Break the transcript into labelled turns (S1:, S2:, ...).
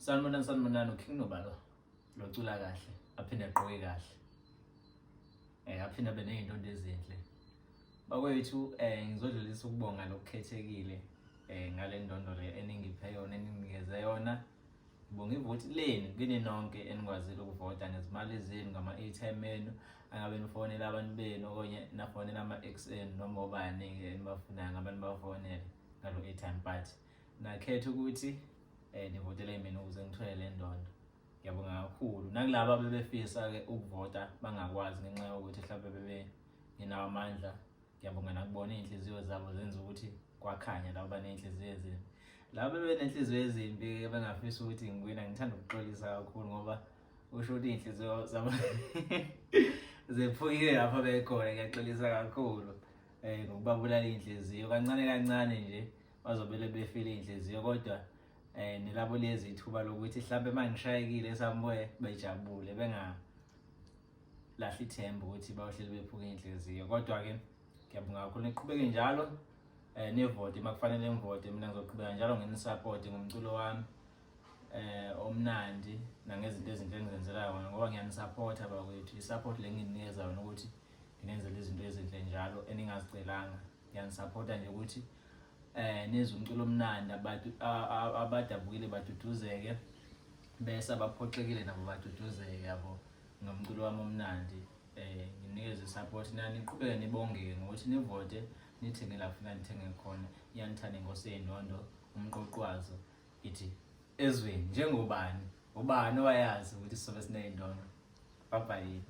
S1: Sanibonani, sanibonani, uKing Nobalo locula kahle, aphinde agqoke kahle. Aphinde abe nezinto ezinhle. Bakwethu ngizodlulisa ukubonga lokukhethekile ngale ndondo le eningiphe yona, eninginikeze yona. Ngibonga ivoti lenu kini nonke enikwazile ukuvota ngezimali zenu, ngama-airtime enu, angabe nifonela abantu benu okunye nafonela ama-ex enu noma obani-ke enibafunayo ngabe nibafonele ngalo airtime, but nakhetha ukuthi nivotele mina ukuze ngithole le ndondo. Ngiyabonga kakhulu nakulabo abebefisa-ke ukuvota bangakwazi ngenxa yokuthi mhlawumbe bebengenawo amandla. Ngiyabonga nakubona iy'nhliziyo zabo zenza ukuthi kwakhanya labo baney'nhliziyo ezimbi. Labo bebenenhliziyo ezimbi bengafisa ukuthi ngiwina, ngithanda ukuxolisa kakhulu ngoba usho ukuthi iy'nhliziyo zabo zephukile lapho bekhona. Ngiyaxolisa kakhulu ngokubabulala iy'nhliziyo kancane kancane nje, bazobele befile iy'nhliziyo, kodwa nilabo lezi ithuba lokuthi mhlampe uma ngishayekile somewhere bejabule, bengalahli ithemba ukuthi bayohleli bephuka iy'nhliziyo. Kodwa-ke ngiyabonga kakhulu, niqhubeke njalo nivote uma kufanele nivote. Mina ngizoqhubeka njalo ngini-support ngomculo wami omnandi nangezinto ezinhle engizenzela yona, ngoba ngiyani-supporta bakwethu. I-support le nginikeza yona ukuthi nginenzele izinto ezinhle njalo eningazicelanga, ngiyani-supporta nje ukuthi nizwe umculo omnandi, abantu abadabukile baduduzeke, bese abaphoxekile nabo baduduzeke, yabo, ngomculo wami omnandi. Nginikeze i-support, nani niqhubeke nibongeke ngokuthi nivote, nithenge la funa nithenge khona. Iyanithanda inkosi yey'ndondo, umqoqo wazo ithi ezweni njengobani, ubani owayazi ukuthi sizobe siney'ndondo. Bye bye.